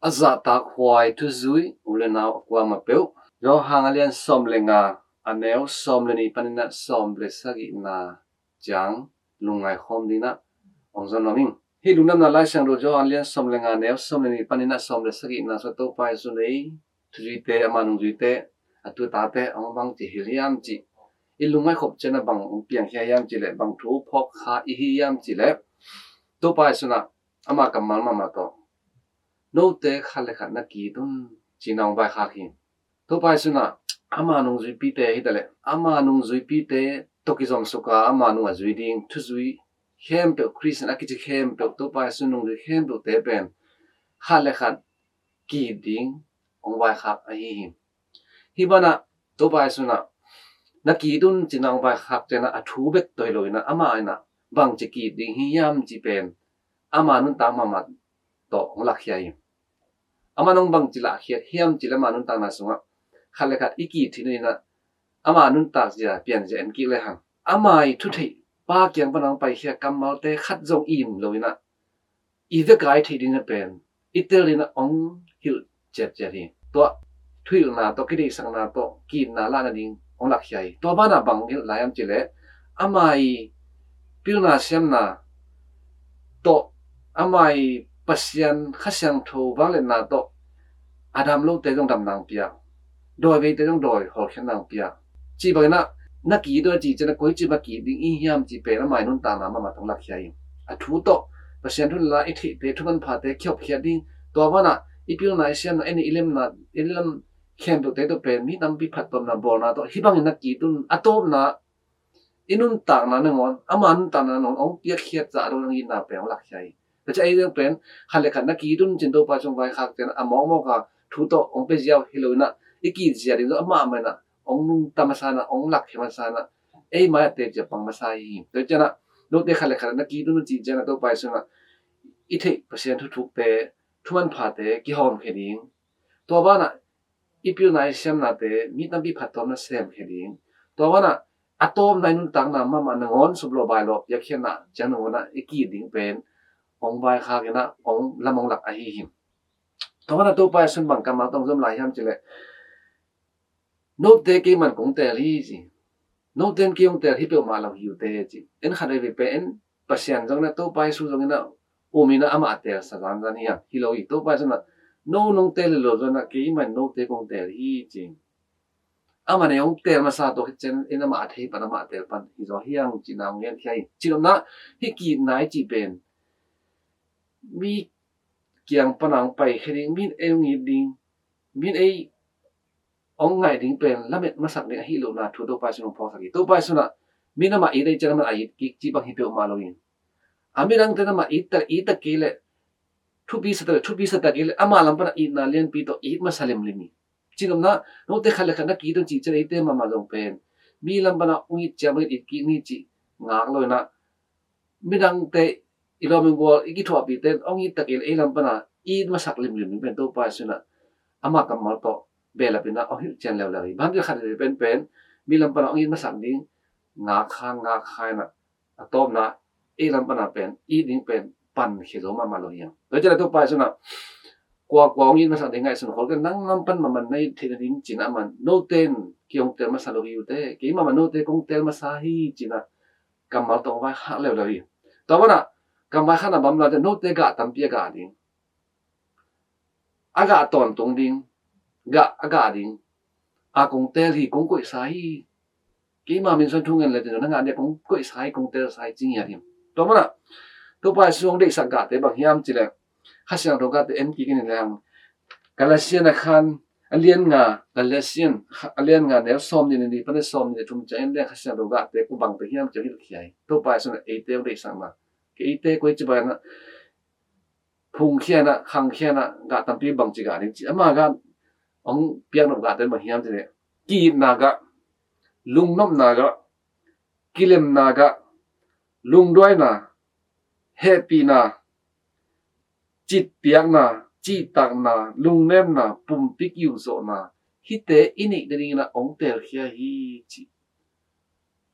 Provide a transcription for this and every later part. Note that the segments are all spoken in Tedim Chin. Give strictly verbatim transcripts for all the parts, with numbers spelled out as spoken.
A zahtak huai thuzui u le nau a kuamah peuh, Johan a lian sawm le nga, a neu sawm le nih panin a sawm le sagihna ciang lungngai khawm dingin ah hong zon nuam ing. Hih lungdamna Lai Siangtho Johan a lian sawm le nga, neu sawm le nih panin a sawm le sagihna sungah Topa Jesu in ei thuzuite, ama nungzuite, a tutate hong bangci hilh hiam cih i lungngaih khop ciangin ah bang hong piangkhia hiam cih leh, bang thu phawkkha i hi hiam cih leh, Topa Jesu in ah ama kammal mahmah tawh, "Note khat le khat na ki-it un," ci-in ah hong vaikhak hi. Topa Jesu in ah ama nungzuipite hi ta leh, ama nungzuipite tawh kizomsuk a, ama nung a zui ding thuzui khempeuh, Khristian a kici khempeuh, Topa Jesu nungzui khempeuhte pen khat le khat ki-it ding hong vaikhak ahi hi. Hih banah Topa Jesu in ah na ki-it un ci-in ah hong vaikhak ciangin ah a thu bek tawh hi loin ah, amah in ah bangci ki-it ding hi hiam cih pen ama nuntak mahmah tawh hong lakkhia hi. Amah in hong bangci lahkhiat hiam cih leh, ama nuntakna sungah khat le khat i ki-it theih nadingin ah ama nuntak zia, pianzia en kik lehang, ama ii thutheih, Pa kiang pan a hong paikhia kammalte khat zong im loin ah i vek a i theih dingin ah pen i tel dingin ah hong hilh ciatciat hi. Tua thuhilhna tawh, kideihsakna tawh ki-itna lah nading hong lakkhia hi. Tua banah bang hong hilh lai hiam cih leh, ama ii pilna siamna tawh, ama ii Pasian Kha Siangtho vangliatna tawh a dam lote zong damna hong pia, dawi veite zong dawi hawlkhiatna hong pia. Cih bangin ah na ki-it un a cih ciangin ah koici bang ki-it ding i hiam cih pen ama ii nuntakna mahmah tawh hong lakkhia hi. A thu tawh, Pasian thu le la i theihte, thu manphate kihopkhiat ding, tua banah i pilna, i siamna, en i lemna, i lem khempeuhte tawh pen mi tampi phattuamna bawlna tawh, hih bangin na ki-it un, a tawpna i nuntakna nangawn, ama nuntakna nangawn hong piakkhiat zah lo, hong itna pen hong lakkhia hi. Tua ciang ei zong pen khat le khat na ki-it un ci-in Topa Jesu hong vaikhak ciangin ah a mawkmawk a thu tawh hong pia ziau hi loin ah, i ki-it zia ding zong amah mah in ah hong nungta masa in ah, hong lakkhia masa in ah, ei mai-ah teci a pang masa hi. Tua ciangin ah note khat le khat na ki-it un a cih ciangin ah Topa Jesu in ah i theih Pasian thuthukte, thu manphate kihawmkhia ding, tua banah i pilna, i siamnate mi tampi phattuamna semkhia ding, tua banah a tawpna i nuntakna mahmah nangawn suplawh bailawh piakkhiatna ciang nangawn ah i ki-it ding pen hong vaikhak in ah hong lam hong lak ahi hi. Tua banah Topa Jesu in bang kammal tawh hong zom lai hiam cih leh, "Note keiman kong teel hi," ci. "Note in kei hong teel hi peuhmah lo hi uh teh," ci. En khat veivei pen en Pasian zong in ah, Topa Jesu zong in ah um in ah amah a teelsa zanzan hi hiam? Hi lo hi. Topa Jesu in ah, "No nong teel hi lo zong in ah keiman note kong teel hi," ci. Amah in hong teel masa tua khit ciang in amah a thei pan, amah a teel pan hi zaw hi hang cihna hong genkhia hi. Cih nopna, hih ki-itna i cih pen mi kiang pan a hong paikhia ding, mi in ei hong it ding, mi in ei hong ngaih ding pen lamet masak ding ahi lohna thu Topa Jesu in hong phawksak hi. Topa Jesu in ah mi in amah it ahih ciang amah a it kik cih bang hi peuhmah lo hi. A midangte in amah it ta, it ta kei leh, thupi sa ta leh, thupi sa ta kei leh, amah lam pan a itna lianpi tawh it masa limlim hi. Cih nopna, note khat le khat na ki-it un cih ciang eite mahmah zong pen mi lam pan a hong it ciang bangin it kik ni cih ngak lo in ah, midangte, i lawm i gual, i kithuahpihte in hong it ta kei leh ei lam pan a it masak limlim ding pen Topa Jesu in ah ama kammal tawh behlap in ah hong hilhcian leuleu hi. Bang hang hiam cih leh khat veivei pen pen mi lam pan a hong it masak ding ngak kha, ngak kha in ah, a tawpna ei lam pan a pen it ding pen pankhia zo mahmah lo hi hang. Tua ciang Topa Jesu in ah kuakua hong it masak ding ngaihsun khol kei, nang lam pan mahmah na it theih nading ci-in ah aman, "Note in kei hong teel masa lo hi uh teh, kei mahmah note kong teel masa hi," ci-in ah kammal tawh hong vaikhak leuleu hi. Tua banah kam vaikhakna bang hiam cih leh, note gah tampi a gah ding, a gah tawntung ding, gah a gah ding, "A kong teel hi, kong koihsa hi, keima min sung thu ngen le teh na ngah ding a kong koihsa hi, kong teelsa hi," ci ngiat hi. Tua banah Topa Jesu hong deihsak gahte bang hiam cih leh, Kha Siangtho gahte en kik in lehang, Galatian a khan a lian nga, Galatian a lian nga, neu sawmnih le nih pan a sawmnih le thum ciang en lehang Kha Siangtho gahte kua bangte hiam cih hilhkhia hi. Topa Jesu in ah eite hong deihsakna, kei eite koici bangin ah phungkhia in ah, khangkhia in ah, gah tampi bangci gah ding ci. Ama gah hong piaknop gahte bang hiam cih leh, ki-itna gah, lungnopna gah, kilemna gah, lungduaina, hehpihna, citpiakna, cihtakna, lungnemna, pumpi kiukzawhna, hihte i neih nadingin ah hong teelkhia hi, ci.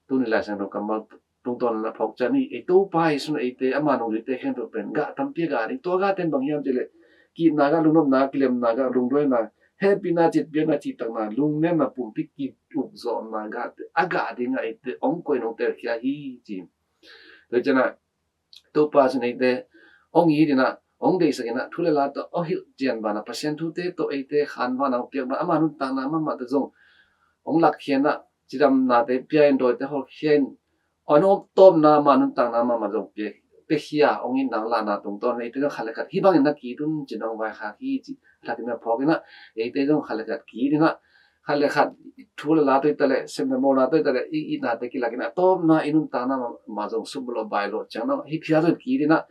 Tuni Lai Siangtho kammal tungtawn in ah phawk ciat ni, ei Topa Jesu in ah eite, ama nungzuite khempeuh pen gah tampi a gah ding, tua gahte in bang hiam cih leh, ki-itna gah, lungnopna, kilemna gah, lungduaina, hehpihna, citpiakna, cihtakna, lungnemna, pumpi ki-ukzawhna gah, a gah dingah eite hong koih, hong telkhia hi ci. Tua ciangah Topa Jesu in eite hong it inah, hong deihsak inah, thu le la tawh hong hilh cian banah, Pasian thute tawh eite khanvahna hong piak banah, ama nuntakna mahmah tawh zong hong lakkhia inah, cidamnate pia in, dawite hawlkhia in, a nuam tawpna, ama nuntakna mahmah zong pia, piakhia, hong itna, hong lahna tungtawn eite zong khat le khat hih bangin na ki-it un ci-in hong vaikhak hi ci. Lak inah phawk inah, eite zong khat le khat ki-it inah, khat le khat thu le la tawh hi taleh, sem le bawlna tawh hi taleh, i itnate kilak inah, tawpna i nuntakna mah zong sumlawh bailawh ciang inah, hih phial zong ki-it inah,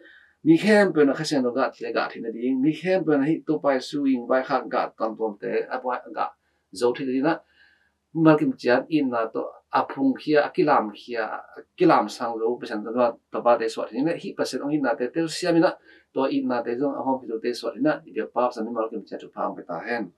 mi khempeuh in a Kha Siangtho gah thei, gah theih nading, mi khempeuh in a hih Topa Jesu in vaikhak gah tuamtuamte a gah zo theih nading inah, mimal kim ciat itna tawh a phungkhia, a kilamkhia, a kilamsang zo Pasian tawh, tua tabate suah theih nading inah, hih Pasian hong itnate telsiam inah, tua itnate zong a hawmkhia zote suah theih nading inah, i biakpa Pasian mimal kim ciat thupha hong pia ta hen.